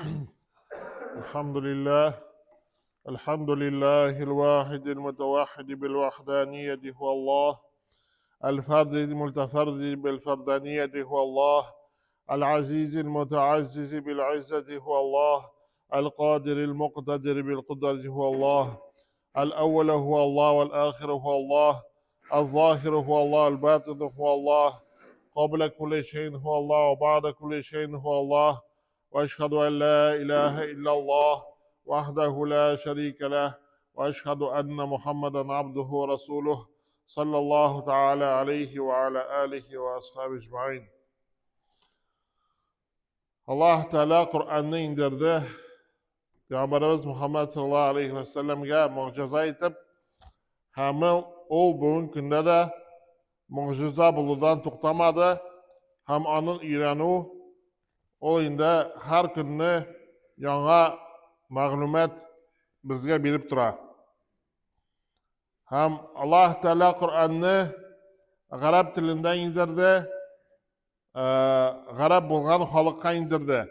الحمد لله، الحمد لله الواحد المتوحد بالوحدانية هو الله، الفرد المتفرد بالفردانية هو الله، العزيز المتعزز بالعزة هو الله، القادر المقتدر بالقدرة هو الله، الأول هو الله والآخر هو الله، الظاهر هو الله، الباطن هو الله، قبل كل شيء هو الله وبعد كل شيء هو الله، وأشهد أن لا إله إلا الله وحده لا شريك له، وأشهد أن محمدا عبده ورسوله صلى الله تعالى عليه وعلى آله وأصحابه أجمعين. Аллаһ Тәгалә Коръәнне иңдерде. Пәйгамбәребез Мухаммад саллаллаһу алейхи ва сәлләмгә могҗиза итеп, һәм ул бүгенге көндә дә могҗиза булудан туктамады һәм аның өйрәнү ул инде һәр көнне яңа мәгълүмат безгә биреп тора. Һәм Аллаһ Тәгалә Коръәнне гарәп телендә иңдерде, гарәп булган халыкка иңдерде.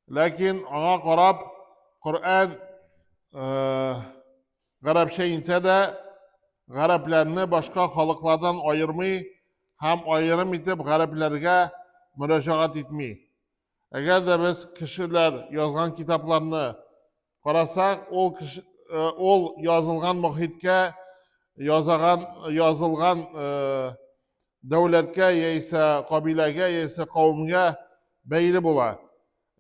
Ләкин аңа карап Коръән гарәпчә инсә дә, гарәпләрне башка халыклардан аермый һәм аерым итеп гарәпләргә мөрәҗәгать итми. Әгәр дә без кешеләр язган китапларны карасак, ул кеше, ул язылган мохиткә, язаган, язылган дәүләткә яисә кабиләгә яисә кавемгә бәйле була.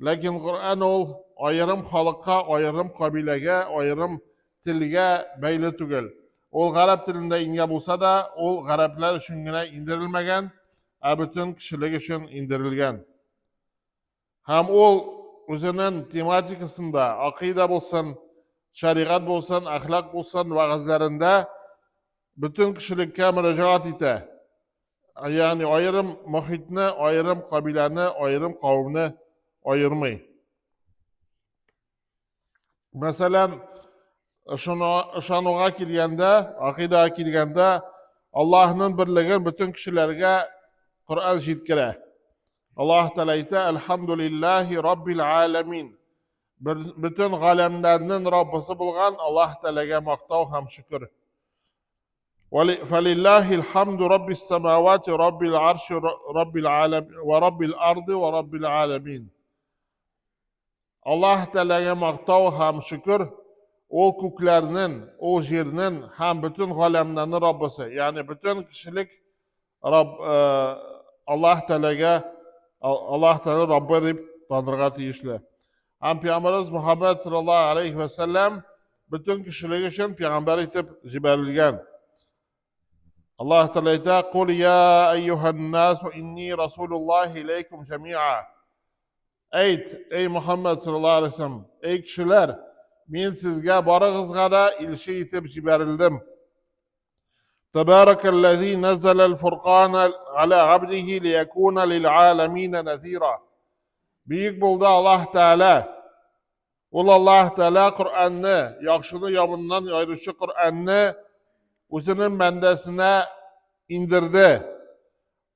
Ләкин Коръән ул аерым халыкка, аерым кабиләгә, аерым телгә бәйле түгел. Ул гарәп телендә ингән булса да, ул гарәпләр өчен генә индерелмәгән, ә бөтен кешелек өчен индерелгән. Һәм ул үзенең тематикасында, акыйда булсын, шәригать булсын, әхлак булсын, вәгазьләрендә бөтен кешелеккә мөрәҗәгать итә. Ягъни аерым мохитне, аерым кабиләне, аерым кавемне аермый. Мәсәлән, ышануга килгәндә, акыйдага килгәндә, Аллаһның берлеген бөтен кешеләргә Коръән җиткерә. Аллаһ Тәгалә әйтә: "Әлхәмдүлиллаһи раббил аламин." Бөтен галәмнәрнең Раббысы булган Аллаһ Тәгаләгә мактау һәм шөкер. Фалиллаһил хамду раббис самавати раббил арши раббил алам ва раббил арди ва раббил аламин. Аллаһ Тәгаләгә мактау һәм шөкер, ул күкләрнең, ул җирнең һәм бөтен галәмнәрнең Раббысы. Ягъни бөтен кешелек Раб, э, Аллаһ Тәгаләгә Аллаһ Тәгалә Раббы дип танырга тиешле. Һәм Пәйгамбәребез Мөхәммәд саллаллаһу алейхи ва сәлләм бөтен кешелек өчен пәйгамбәр итеп җибәрелгән. Аллаһ Тәгалә әйтә: "Кул я әйюһан насу инни расулуллаһи иләйкум җәмиа." Әйт, эй Мөхәммәд саллаллаһу алейһи вәсәлләм, эй кешеләр, мин сезгә барыгызга да илче итеп җибәрелдем. Табаракаллази наззала аль-фуркана аля абдихи лиякуна лил-аламина назира. Бөек булды Аллаһ Тәгалә. Ул Аллаһ Тәгалә Коръәнне, яхшыны яманнан аеручы Коръәнне үзенең бәндәсенә индерде.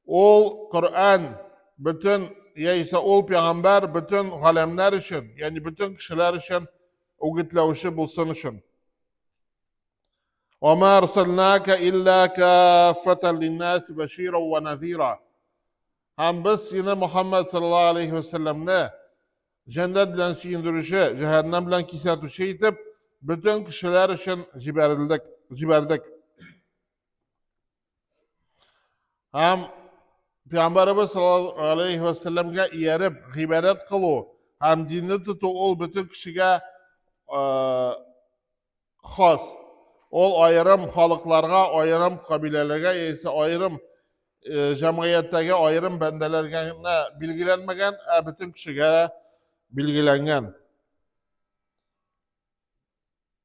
Ул Коръән бөтен яисә ул пәйгамбәр бөтен галәмнәр өчен, ягъни бөтен кешеләр өчен үгетләүче булсын өчен. Ва ма арсалнака илла каффатан линнаси башира ва назира. Һәм без сине Мухаммад саллаллаһу алейхи ва сәлләмне җәннәт белән сөендерүче, җәһәннәм белән кисәтүче итеп бөтен кешеләр өчен җибәрелдек, җибәрдек. Һәм Пәйгамбәребез саллаллаһу алейхи ва сәлләмгә ияреп гыйбадәт кылу һәм динне тоту ул бөтен кешегә хас. Ул аерым халыкларга, аерым кабиләләргә яисә аерым җәмгыятьтәге аерым бәндәләргә генә билгеләнмәгән, ә бөтен кешегә билгеләнгән.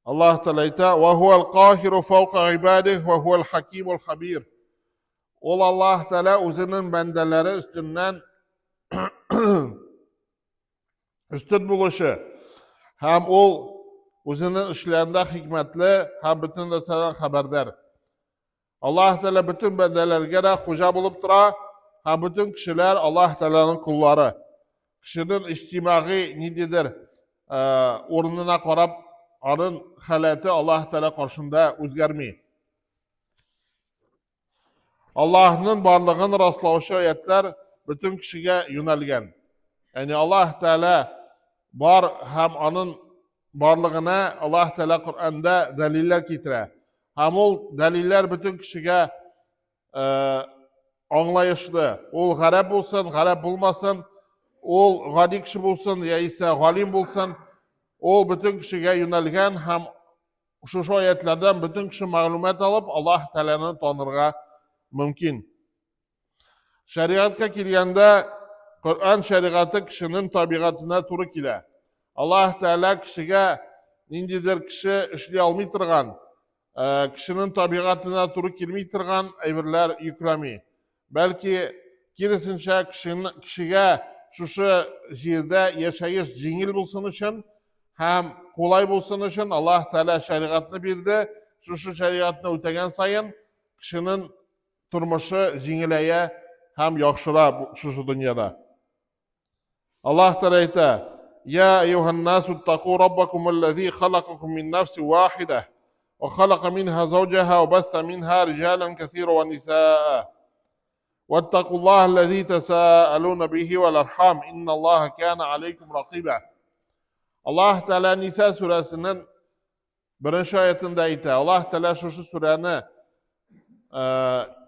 Аллаһ Тәгалә әйтә: "Ва хуал кахиру фаука гыйбадих ва хуал хакимул хабир." Ул Аллаһ Тәгалә үзенең бәндәләре өстеннән өстен булучы һәм ул үзенең эшләрендә хикмәтле һәм бөтен нәрсәдән хәбәрдар. Аллаһ Тәгалә бөтен бәндәләргә дә хуҗа булып тора һәм бөтен кешеләр Аллаһ Тәгаләнең коллары. Кешенең иҗтимагый ниндидер урынына карап, аның халәте Аллаһ Тәгалә каршында үзгәрми. Аллаһның барлыгын раслаучы аятлар бөтен кешегә юнәлгән. Ягъни Аллаһ Тәгалә бар һәм аның барлыгына Аллаһ Тәгалә Коръәндә дәлилләр китерә. Һәм ул дәлилләр бөтен кешегә аңлаешлы. Ул гарәп булсын, гарәп булмасын, ул гади кеше булсын, яисә галим булсын, ул бөтен кешегә юнәлгән һәм шушы аятлардан бөтен кеше мәгълүмат алып, Аллаһ Тәгаләне танырга мөмкин. Шәригатькә килгәндә, Коръән шәригате кешенең табигатенә туры килә. Аллаһ Тәгалә кешегә ниндидер кеше эшли алмый торган, кешенең табигатенә туры килми торган әйберләр йөкләми. Бәлки, киресенчә, кешегә шушы җирдә яшәеш җиңел булсын өчен һәм кулай булсын өчен Аллаһ Тәгалә шәригатьне бирде. Шушы шәригатьне үтәгән саен кешенең тормышы җиңеләя һәм яхшыра шушы дөньяда. Аллаһ Тәгалә әйтә: "Я әйюһан насу иттаку раббакум аллази халакакум мин нафсин вахида ва халака минха зауҗаха ва басса минха риҗалан кәсира ва нисаа. Ваттакуллаһа аллази тасаалуна бихи вал архам инналлаһа кана алейкум ракиба." Аллаһ Тәгалә Ниса сүрәсенең Беренче аятында әйтә, Аллаһ Тәгалә шушы сүрәне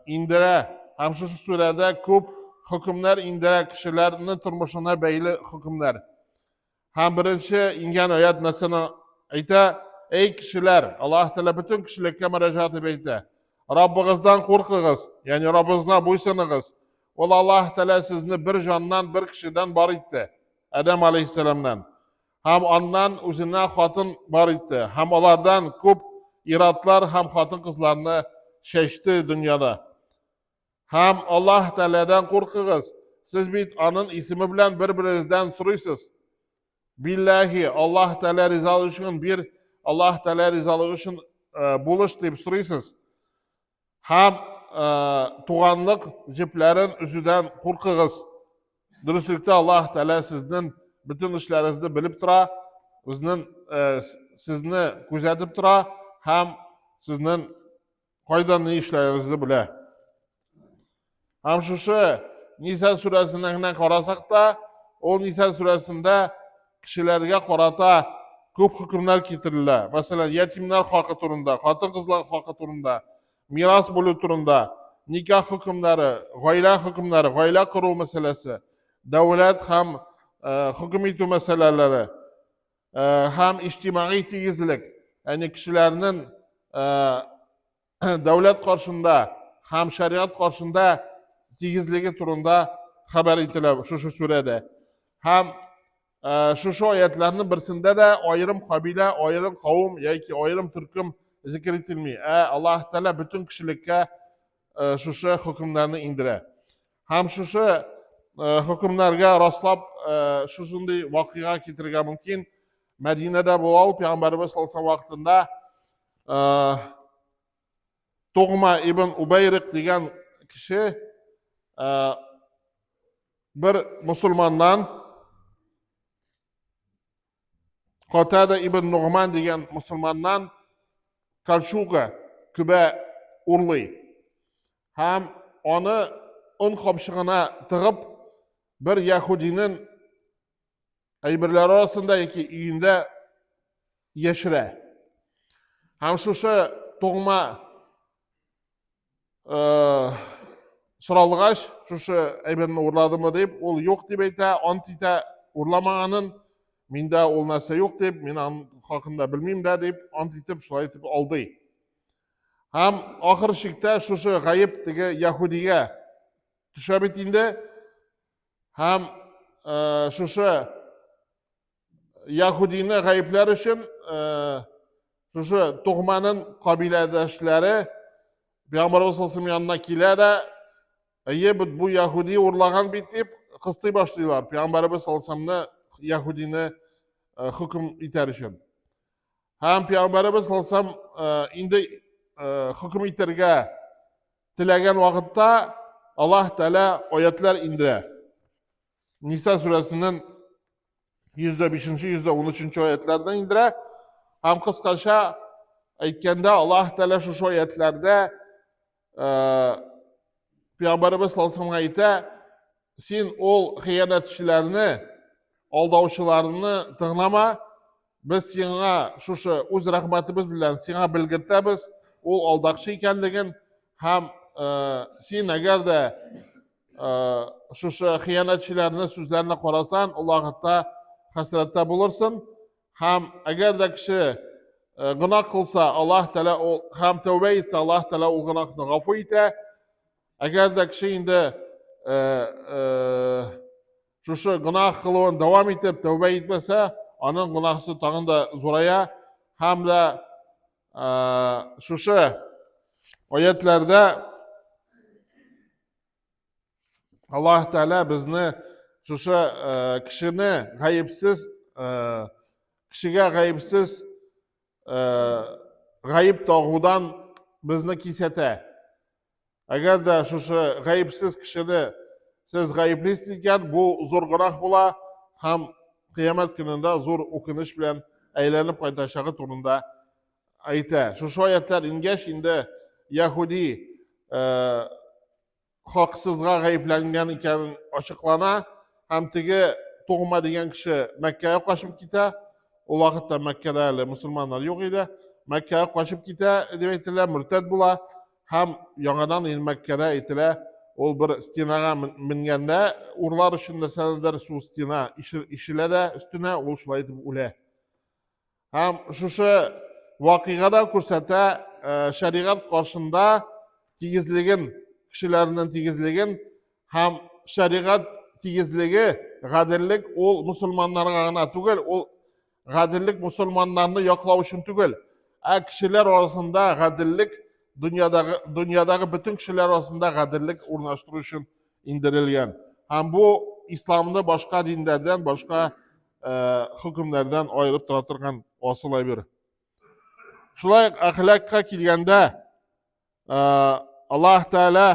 индерә һәм шушы сүрәдә күп хөкемнәр индерә, кешеләрнең тормышына бәйле хөкемнәр. Һәм беренче ингән аят нәрсәне әйтә? Эй кешеләр, Аллаһ Тәгалә бөтен кешелеккә мөрәҗәгать итеп әйтә. Раббыгыздан куркыгыз, ягъни Раббыгызга буйсыныгыз. Ул Аллаһ Тәгалә сезне бер җаннан, бер кешедән бар итте, Адәм алейһиссәламнән. Һәм аннан үзенә хатын бар итте, һәм алардан күп иратлар һәм хатын-кызларны чәчте дөньяда. Һәм Аллаһ Тәгаләдән куркыгыз, сез бит аның исеме белән бер-берегездән сорыйсыз. Билләһи, Аллаһ Тәгалә ризалыгы өчен бир, Аллаһ Тәгалә ризалыгы өчен булыш дип сорыйсыз. Һәм туганлык җепләрен өзүдән куркыгыз. Дөреслектә Аллаһ Тәгалә сезнең бөтен эшләрегезне белеп тора, безнең сезне күзәтеп тора һәм сезнең кайдан ни эшләрегезне белә. Һәм шушы Ниса сүрәсенә генә карасак та, ул Ниса сүрәсендә кешеләргә карата күп хөкемнәр китерелә. Мәсәлән, ятимнәр хакы турында, хатын-кызлар хакы турында, мирас бүлү турында, никах хөкемнәре, гаилә хөкемнәре, гаилә кору мәсьәләсе, дәүләт һәм хөкем итү мәсьәләләре һәм иҗтимагый тигезлек, ягъни кешеләрнең дәүләт каршында һәм шәригать каршында тигезлеге турында хәбәр ителә шушы сүрәдә. Һәм шушы аятларның берсендә дә аерым кабилә, аерым кавым яки аерым төркем зикер ителми. Ә Аллаһ Тәгалә бөтен кешелеккә шушы хөкемнәрне индерә. Һәм шушы хөкемнәргә раслап шушындый вакыйга китерергә мөмкин. Мәдинәдә була ул пәйгамбәребез саллаллаһу вакытында Тугма ибн Убайрик дигән кеше бер мусульманнан Катада ибн Нугман дигән мусульманнан кольчуга, көбә урлый. Һәм аны он капчыгына тыгып, бер яһудинең әйберләре арасында яки өендә яшерә. Һәм шушы тугма соралгач, шушы әйберне урладымы дип, ул юк дип әйтә, ант итә, урламаганын, миндә ул нәрсә юк дип, мин аның хакында белмим дә дип, ант итеп, шулай итеп алдый. Һәм ахыр чиктә шушы гаеп теге яһүдигә төшә бит инде. Һәм шушы яһүдине гаепләр өчен шушы тугманын кабиләдәшләре Пәйгамбәребез саллаллаху янына килә дә, әйе, бит бу яһүди урлаган бит дип кыстый башлыйлар. Пәйгамбәребез саллаллаху яһүдине хөкем итәр өчен. Һәм Пәйгамбәребез саллаллаху инде хөкем итәргә теләгән вакытта Аллаһ Тәгалә аятлар индерә. Ниса сүрәсенең 105-нче, 113-нче аятлардан индерә. Һәм кыскача әйткәндә, Аллаһ Тәгалә шушы аятларда Пәйгамбәребез саллаллаһу алейһи әйтә, син ул хыянәтчеләрне, алдаучыларны тыңлама, без сиңа шушы үз рәхмәтебез белән сиңа белгертәбез, ул алдакчы икәнлеген һәм син әгәр дә шушы хыянәтчеләрне сүзләренә карасан, ул вакытта хәсрәттә булырсың. Һәм әгәр дә кеше гөнаһ кылса, Аллаһ Тәгалә ул һәм тәүбә итсә, Аллаһ Тәгалә ул гөнаһны гафу итә. Әгәр дә кеше инде шушы гөнаһ кылуын дәвам итеп тәүбә итмәсә, аның гөнаһысы тагын да зурая һәм дә шушы аятларда Аллаһ Тәгалә безне шушы э, кешене гаепсез э, кешегә гаепсез э, гаеп тагудан безне кисәтә. Әгәр дә шушы гаепсез кешене сез гаеплисез икән, бу зур гөнаһ була һәм кыямәт көнендә зур үкенеч белән әйләнеп кайтачагы турында әйтә. Шушы аятлар ингәч, инде яһүди хаксызга гаепләнгән икәнен ачыклана һәм теге Тугма дигән кеше Мәккәгә качып китә. Ул вакытта Мәккәдә әле мусульманнар юк иде. Мәккәгә качып китә дип әйтелә, мөртәт була һәм яңадан инде Мәккәдә әйтелә, ул бер стенага менгәндә урлар өчен нәрсәдер шул стена ишелә дә өстенә, ул шулай итеп үлә. Һәм шушы вакыйга да күрсәтә э, шәригать каршында тигезлеген, кешеләрнең тигезлеген һәм шәригать тигезлеге, гаделлек ул мусульманнарга гына түгел, ул гаделлек мусульманнарны яклау өчен түгел, ә кешеләр арасында гаделлек дөньядагы дөньядагы бөтен кешеләр арасында гаделлек урнаштыру өчен индерелгән. Һәм бу исламны башка диннәрдән, башка хөкемнәрдән аерып тора торган асыл әйбер. Шулай ук әхлакка килгәндә, Аллаһ Тәгалә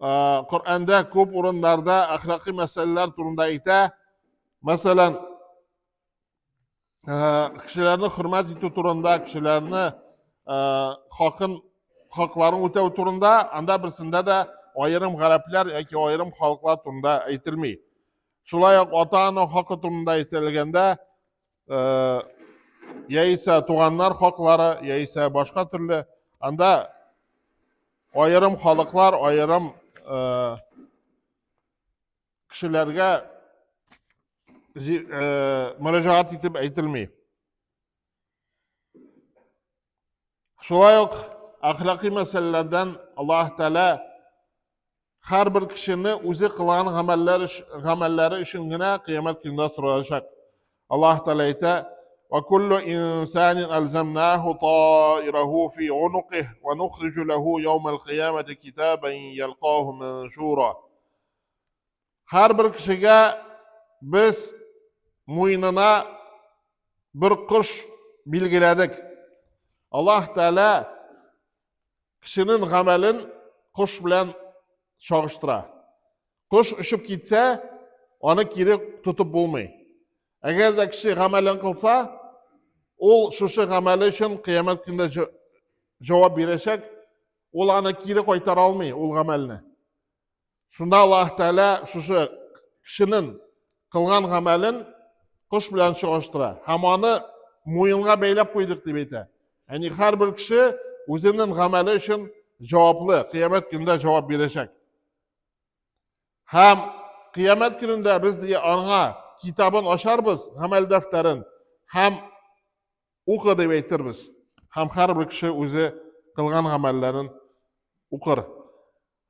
Коръәндә күп урыннарда әхлакый мәсьәләләр турында әйтә. Мәсәлән, кешеләрне хөрмәт итү турында, кешеләрне хакын хакларын үтәү турында, анда берсендә дә аерым гарәпләр яки аерым халыклар турында әйтелми. Шулай ук ата-ана хакы турында әйтелгәндә, яисә туганнар хаклары, яисә башка төрле, анда аерым халыклар, аерым кешеләргә мөрәҗәгать итеп әйтелми. Шулай ук әхлакый мәсьәләләрдән Аллаһ Тәгалә һәрбер кешене үзе кылган гамәлләр гамәлләре өчен генә кыямәт көнендә соралачак. Аллаһ Тәгалә әйтә: "Ва куллу инсанин алзамнаху таираху фи унуких ва нухрижу лаху яумал кыямати китабан ялкаху маншура." Һәрбер кешегә без муенына бер кош билгеләдек. Аллаһ Тәгалә кешенең гамәлен кош белән чагыштыра. Кош очып китсә, аны кире тотып булмый. Әгәр дә кеше гамәлен кылса, ул шушы гамәле өчен кыямәт көндә җавап бирәчәк. Ул аны кире кайтара алмый, ул гамәлне. Шунда Аллаһ Тәгалә шушы кешенең кылган гамәлен кош белән чагыштыра һәм аны муенга бәйләп куйдык дип әйтә. Ягъни һәрбер кеше үзенең гамәле өчен җаваплы, кыямәт көнендә җавап бирәчәк. Һәм кыямәт көнендә без ди аңа китабын ачарбыз, гамәл дәфтәрен һәм Укы дип әйтербез. Һәм һәрбер кеше үзе кылган гамәлләрен укыр.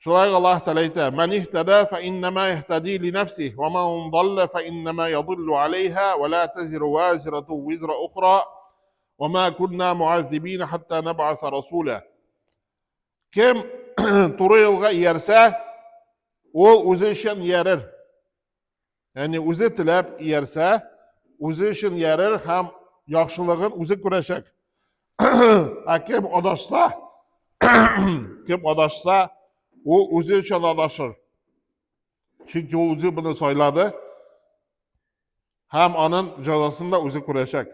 Шулай Аллаһ Тәгалә әйтә: "Ман иһтада фа иннама иһтади ли нафсих, ва ман далла фа иннама ядуллу алейха, ва ла тазиру вазирату визра ухра, ва ма кунна муаззибина хатта наб'аса расула." Кем туры юлга иярсә, ул үзе өчен иярер. Ягъни үзе теләп иярсә, үзе өчен иярер һәм яхшылыгын үзе күрәчәк. Ә кем адашса, кем адашса, ул үзе өчен адашыр. Чөнки ул үзе моны сайлады. Һәм аның җәзасын да үзе күрәчәк.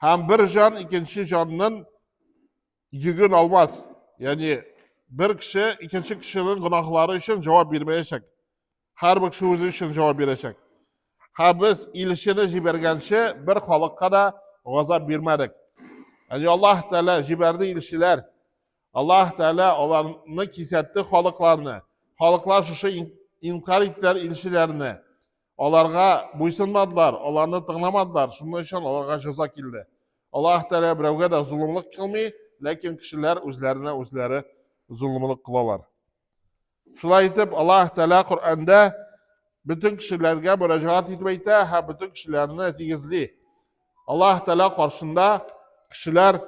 Һәм бер җан икенче җанның йөген алмас. Ягъни бер кеше икенче кешенең гөнаһлары өчен җавап бирмәячәк. Һәрбер кеше үзе өчен җавап бирәчәк. Һәм без илчене җибәргәнче бер халыкка да газап бирмәдек. Ягъни Аллаһ Тәгалә җибәрде илчеләр. Аллаһ Тәгалә аларны кисәтте халыкларны. Халыклар шушы инкар иттеләр илчеләрне. Аларга буйсынмадылар, аларны тыңламадылар. Шуның өчен аларга җәза килде. Аллаһ Тәгалә берәүгә дә золымлык кылмый, ләкин кешеләр үзләренә үзләре золымлык кылалар. Шулай итеп, Аллаһ Тәгалә Коръәндә бөтен кешеләргә мөрәҗәгать итеп әйтә һәм бөтен кешеләрне тигезли. Аллаһ Тәгалә каршында кешеләр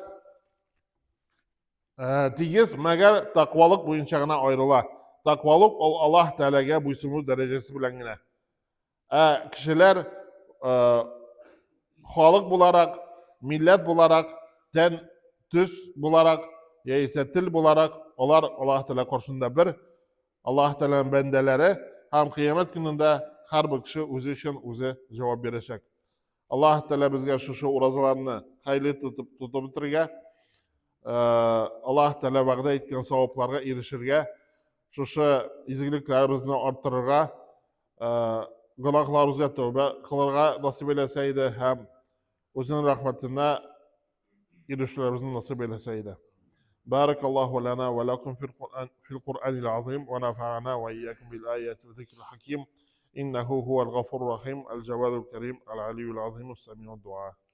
тигез, мәгәр тәкъвалык буенча гына аерыла. Тәкъвалык ул Аллаһ Тәгаләгә буйсыну дәрәҗәсе белән генә. Ә кешеләр халык буларак, милләт буларак, тән төс буларак, яисә тел буларак, алар Аллаһ Тәгалә каршында бер, Аллаһ Тәгаләнең бәндәләре һәм кыямәт көнендә һәрбер кеше үзе өчен үзе җавап бирәчәк. Аллаһ Тәгалә безгә шушы уразаларны хәерле тотып, тотып бетерергә, Аллаһ Тәгалә вәгъдә иткән савапларга ирешергә, шушы изгелекләребезне арттырырга, гөнаһларыбызга тәүбә кылырга насыйп әйләсә иде һәм үзенең рәхмәтенә ирешүләребезне насыйп әйләсә иде. بارك الله لنا ولكم في القرآن في القرآن العظيم ونفعنا وإياكم بالآيات والذكر الحكيم إنه هو الغفور الرحيم الجواد الكريم العلي العظيم السميع الدعاء.